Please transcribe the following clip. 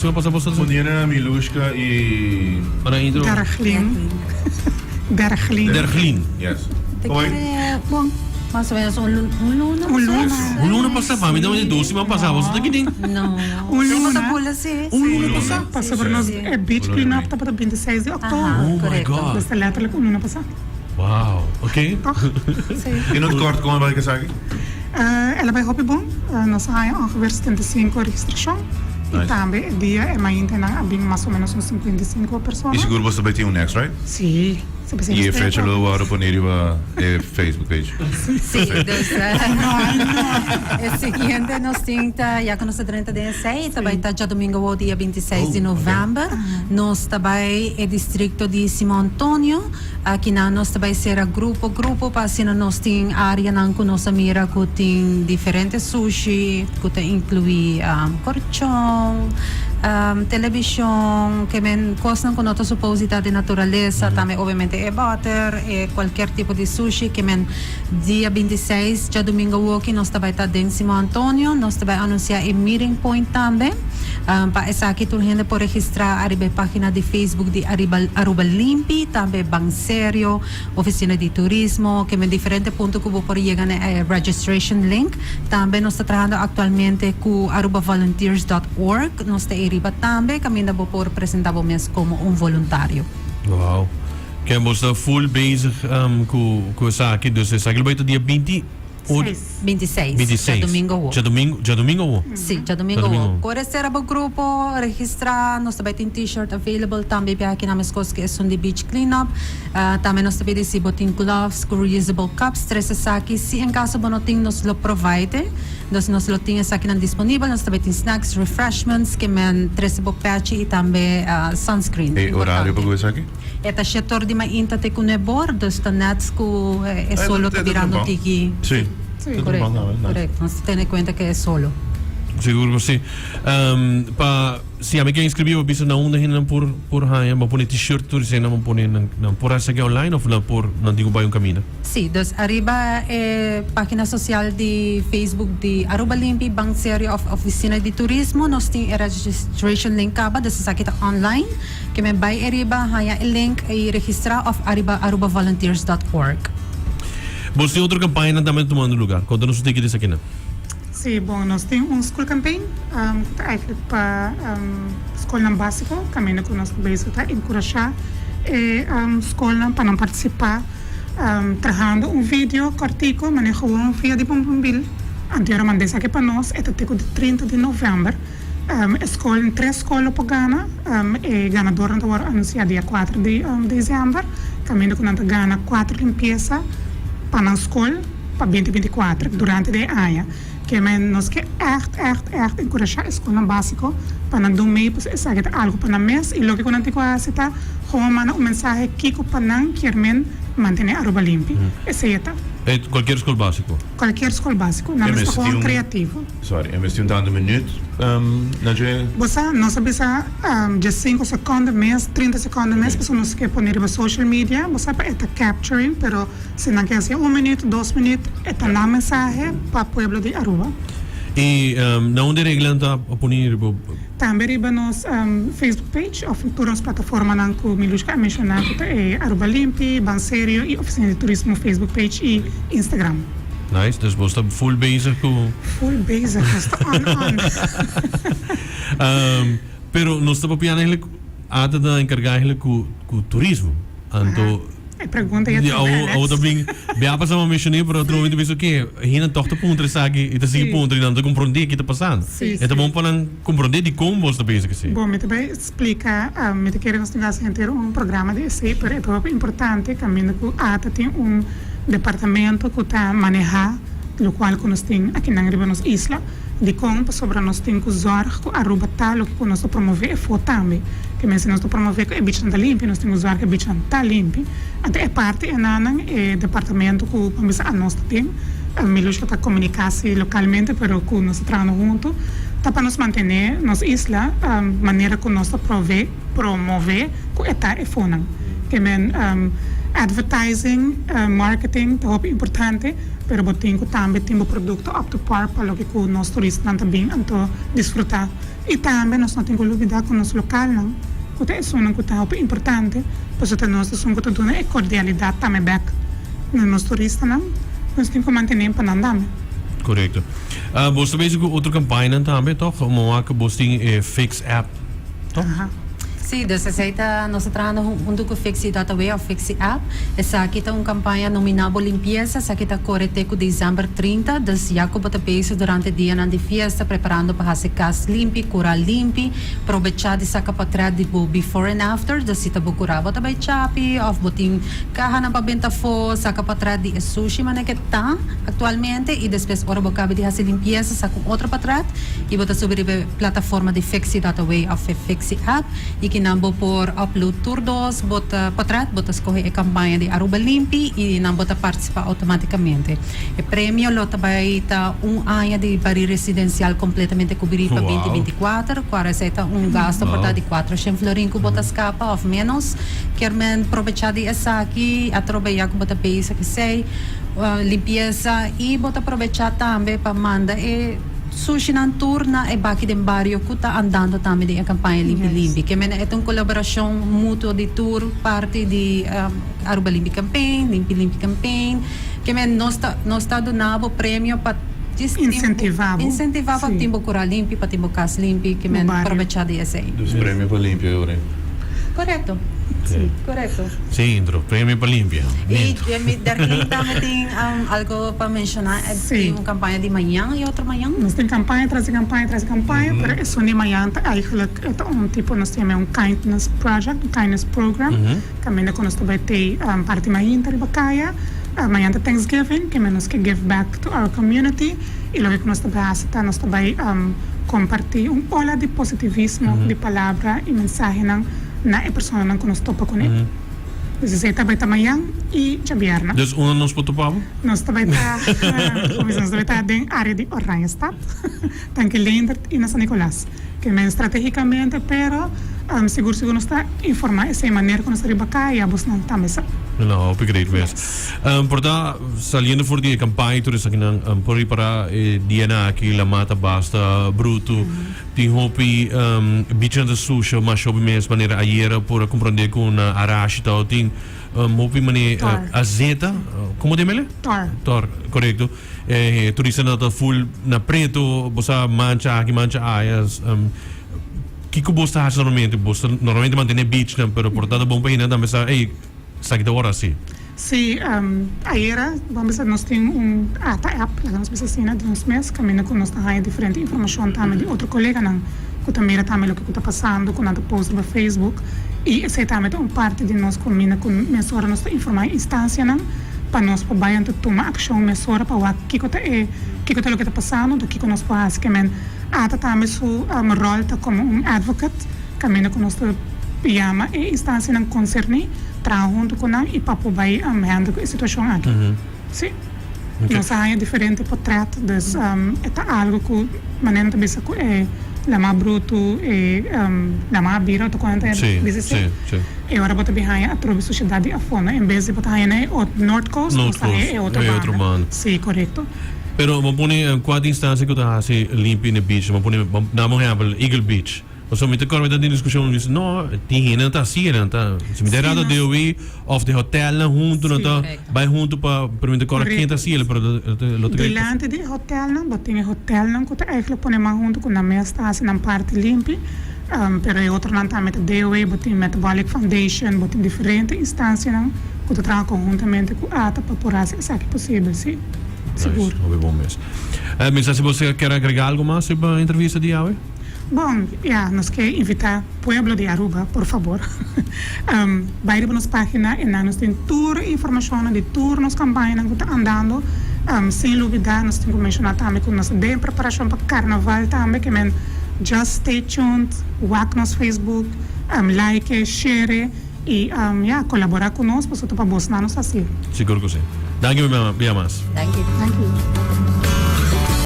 Suma pasa boso. Poniendo na Milushka y. Ora intro. Derglin. Derglin. Derglin. Yes. Te Hoi. kere, bon, mas o menos un lu- un luna. Un luna. Un luna pasa pa mi tambe dos siman pasa boso ta kiten. No. Un luna. Ta bula si. Un luna pasa. Pasobra nos e beach Un luna clean up y medio. tabata 26 di oktober. Aha, Oh my correcto. God. Dus ta letterlijk un luna pasa. Wow, ok. Toch? Si. In het kort, kon bai esaki? El a bai hopi bon. Nos a haña ongeveer 75 registrashon. I tambe e dia e maintenan a bin mas o menos un 55 persona. I sigur boso ta bai tin un next, right? Sí. Si p'esei I nos e ta fecha lo e wòrdu pone riba e Facebook page. Sí, dus e siguiente nos tin ta, ya ku nos ta drenta den esei, ta bai ta djadumingu awor dia 26 di novèmber. Nos ta bai e distrikto di Simon Antonio. Akinan nos ta bai sera grupo grupo pa asina nos tin areanan ku nos a mira ku tin diferente sushi ku ta inkluí korchon, telebishon, ke men kosnan ku no ta supos di ta di naturalesa, tambe obviamente e bòter, e kualkier tipo di sushi ke men dia 26 djadumingu awoki nos ta bai ta den Simon Antonio, nos ta bai anunsiá e meeting point tambe. Pa esaki tur hende por registrá ariba e página di Facebook di Ariba Aruba Limpi, tambe Banserio, Oficina di Turismo, keme diferente punto ku bo por yega na e registration link. Tambe nos ta trahando aktualmente ku arubavolunteers dot org, nos ta ei riba tambe kaminda bo por presentá bo mes komo un voluntario. Wow. Ken bo sta full bezig ku ku esaki, dus esaki lo bai ta dia 20 Seis. 26, 26. djadumingu awo. Djadumingu, djadumingu awo? Sí, djadumingu awo. Kore sera bo grupo, registrá, nos ta bai tin t-shirt available tambe bia aki na meskos ku esun di beach clean up. Tambe nos ta pidi si bo tin gloves ku reusable cups, tres esaki. Si en kaso bo no tin nos lo provide. Dus nos lo tin esakinan disponibel. Nos ta bai tin snacks, refreshments, ke men trese bo pechi i tambe sunscreen. E orario pa ku esaki? E ta shetor di mainta te ku nuebor, dus ta net ku e solo ta birando tiki. Sí. Korekto, korekto. Nos ta tene kuenta ku e solo. Sigur ku si. Pa si ami ke inskribí bo bisa na unda hende nan por por haña, bo pone t-shirt tur esei nan bo pone nan nan por hasi esaki online of nan por nan tin ku bai un kaminda? Sí, dus ariba e página sosial di Facebook di Aruba Limpi, Bank Serio of Oficina di Turismo nos tin e registration link kaba, dus esaki ta online. Ke men bai eriba haña e link i registrá òf ariba arubavolunteers dot org. Bos tin otro kampañanan tambe ta tumando lugar. Konta nos un tiki di esakinan. Sí, bon, nos tin un school campaign ku ta eigenlijk pa skolnan básiko, kaminda ku nos ta bezig ta enkurashá e skolnan pa nan partisipá trahando un video kòrtiku manera gewoon via di bo mobil. Anterior a manda esaki pa nos, e ta te ku di 30 di novèmber. E skol, tres skol lo por gana. E ganadornan ta wòrdu anunsiá dia kuater di desèmber, kaminda ku nan ta gana kuater limpiesa pa nan skol pa binti 24 durante di e aña. Ke men nos ke ègt, ègt, ègt enkurashá e skolnan básiko pa nan dun mei pasobra esaki ta algu pa nan mes i loke ku nan tin ku hasi ta gewoon manda un mensahe kiko pa nan kier men mantené Aruba limpi. Esei e ta. E kualkier skol básiko? Kualkier skol básiko. Nan mester gewoon kreativo. Sorry, e mester un tantu minuut na dje. Bo sa, nos a bisa dje sinku sekonde mes, 30 sekonde mes, pasobra nos ke pone riba social media, bo sa pa e ta capturing, pero si nan ke hasi un minuut, dos minuut, e ta nan mensahe pa pueblo di Aruba. I na unda e reglanan ta poni riba? Tambe riba nos Facebook page of tur nos plataformanan ku Milushka a menshoná ku ta e Aruba Limpi, Ban Serio i Ofisina di Turismo Facebook page i Instagram. Nice, dus bo sta full bezig ku. Full bezig, nos ta on on. Pero nos ta papiando eigenlijk, ata ta enkargá eigenlijk ku ku turismo. Anto. E pregunta ya trobe Alex. Awo ta bin, bia pasa ma mencioné, pero otro momento bisa oké, hende tòg ta puntra esaki i ta sigui puntra i nan ta komprondé ki ta pasando. E ta bon pa nan komprondé dikon bo ta bezig así. Bon, mi ta bai splika, mi ta kere nos tin hasi henter un programa di esei, pero e ta hopi importante kaminda ku ata tin un departamento ku ta manehá lokual ku nos tin akinan riba nos isla. Dikon? Pasobra nos tin ku zòrg ku Aruba ta loke ku nos ta promové efó tambe. Ke men si nos ta promové ku e bichnan ta limpi, nos tin ku zòrg ku e bichnan ta limpi. Anto e parti enanan, e departamento ku ban bisa anos ta den, Milushka ta komuniká si lokalmente, pero ku nos ta trahando huntu, ta pa nos mantené nos isla manera ku nos ta prové, promové ku e ta efónan. Ke men advertising, marketing ta hopi importante. Pero bo tin ku tambe tin bo produkto up to par pa loke ku nos turistanan ta bin anto disfrutá I tambe nos no tin ku lubidá ku nos lokalnan ku ta esunnan ku ta hopi importante pasobra ta nos esun ku ta duna e kordialidat tambe bèk na nos turistanan, nos tin ku mantené pa nan tambe. Korekto. Bos ta bezig ku otro kampañanan tambe tòg? Moa ku bos tin e Fix app tòg? Aha. Sí, dus esei ta nos ta trahando huntu ku Fixi dot awe òf Fixi app. Esaki ta un kampaña nominá Bo Limpiesa. Esaki ta kore te ku desèmber 30. Dus ya ku bo ta bezig durante dianan di fiesta preparando pa hasi kas limpi, kura limpi, probechá di saka potrèt di bo before and after. Dus si ta bo kura bo ta bai chapi òf bo tin kahanan pa benta afó, saka potrèt di e sushi manera ke ta aktualmente i despues ora bo kaba di hasi limpiesa saka un otro potrèt i bo ta subi riba e plataforma di Fixi dot awe òf e Fixi app i kinan bo por upload tur dos bo ta potret, bo ta skohe e kampaña di Aruba Limpi i nan bo ta partisipá outomátikamente. E premio lo ta bai ta un aña di barí residensial kompletamente kubrí pa 2024, kual esei ta un gasto por ta di 400 florin ku bo ta skapa òf ménos. Kier men probechá di esaki atrobe ya ku bo ta bezig esei limpiesa i bo ta probechá tambe pa manda e Sushinan tur na e baki den bario ku ta andando tambe den e kampaña Limpi Limpi. Ke mene e ta un kolaborashon mutuo di tur parti di Aruba Limpi Campaign, Limpi Limpi Campaign. Ke mene nos ta nos ta duna bo premio pa djis tin bo Insentivá bo. insentivá pa Sí. tin bo kura limpi, pa tin bo kas limpi. Ke Bo mene bario. probechá di esei. Dus premio pa limpia e ora. Korekto. Sí. Korekto. Sí, intro. Premio pa limpia. I Nintro. mi Derlin tambe tin algo pa menshoná. E Sí. tin un kampaña di mañan i otro mañan. Nos tin kampaña tras di kampaña tras di kampaña, pero esun di mañan ta eigenlijk e ta un tipo nos ta yama un kindness project, un kindness program, kaminda ku nos ta bai tei parti mainta riba kaya. Mañan ta Thanksgiving, keme nos ke give back to our community i loke ku nos ta bai hasi ta nos ta bai kompartí un ola di positivismo, di palabra i mensahenan na e personanan ku nos topa kuné. Dus esei ta bai ta mañan i djabièrnè. Dus unda nos por topa bo? Nos ta bai ta, como bisa, nos ta bai ta den área di Oranjestad, Tanki Leendert i na San Nicolas. Ke men stratégicamente, pero sigur sigur nos ta informá esei manera ku nos ta riba kaya, bosnan tambe sa. No, hopi great mes. Por ta saliendo for di e kampaña i tur esakinan, por ripará e dianan aki la mata basta brutu. Tin hopi bichinan ta susha masha hopi mes manera ayera por a comprende cu na Arashi tao tin hopi mane azeta como ta yamele? Tor. Tor, corecto. E turistanan ta full na preto bo sa mancha aki mancha aya. Kico bos ta haci normalmente? Bos ta normalmente mantene beachnan pero por ta ta bon pa hende tambe sa ey esaki ta ora asi. Sí, ayera bo a bisa nos tin un ata app, laga nos bisa asina, di nos mes kaminda ku nos ta haña diferente informashon tambe di otro koleganan ku ta mira tambe loke ku ta pasando, ku nan ta post riba Facebook i esei tambe ta un parti di nos kaminda ku mesora nos ta informá e instansianan pa nos por bai anto tuma akshon mesora pa wak kiko ta e kiko ta loke ta pasando anto kiko nos por hasi. Ke men ata tambe su ròl ta komo un advocate kaminda ku nos ta yama e instansianan konserní. Traha huntu ku nan i pa por bai handle ku e situashon aki. Sí. Nos a haña diferente potrèt, dus e ta algu ku manera nan ta bisa ku e lamá brutu, e lamá bira otro kon nan ta bisa esei. E ora bo ta bin haña atrobe sushedat di afó, no? En bes di bo ta haña na e North Coast, bo ta haña e otro banda. Sí, korekto. Pero bo pone kua di instansia ku ta hasi limpi na e beach? Bo pone, dame un ehèmpel, Eagle Beach. Pasobra mi ta kòrda mi ta den diskushon mi bisa no tin hende nan ta hasi nan ta si mi ta rato DOW òf de hotèlnan huntu nan ta bai huntu pa pero mi ta kòrda ken ta hasi el pero lo ta Delante di e hotèlnan bo tin e hotèlnan ku ta eigentlik pone man huntu ku nan mes ta hasi nan parti limpi pero e otronan tambe ta DOW bo tin Metabolic Foundation bo tin diferente instansianan ku ta traha konhuntamente ku ata pa por hasi esaki posibel si sigur. Nice, hopi bon mes. Mi sa si bo kier agrega algo mas riba entrevista di awe? Bon, ya, nos ke invitá pueblo di Aruba, por fabor, bai riba nos página i nan nos tin tur e informashonnan di tur nos kampañanan ku ta andando. Sin lubidá, nos tin ku menshoná tambe ku nos ta den preparashon pa karnaval tambe, ke men just stay tuned, wak nos Facebook, like, share i, ya, kolaborá ku nos, pasobra ta pa bosnan nos ta hasié. Sigur ku si. Danki bia mas. Danki. Danki.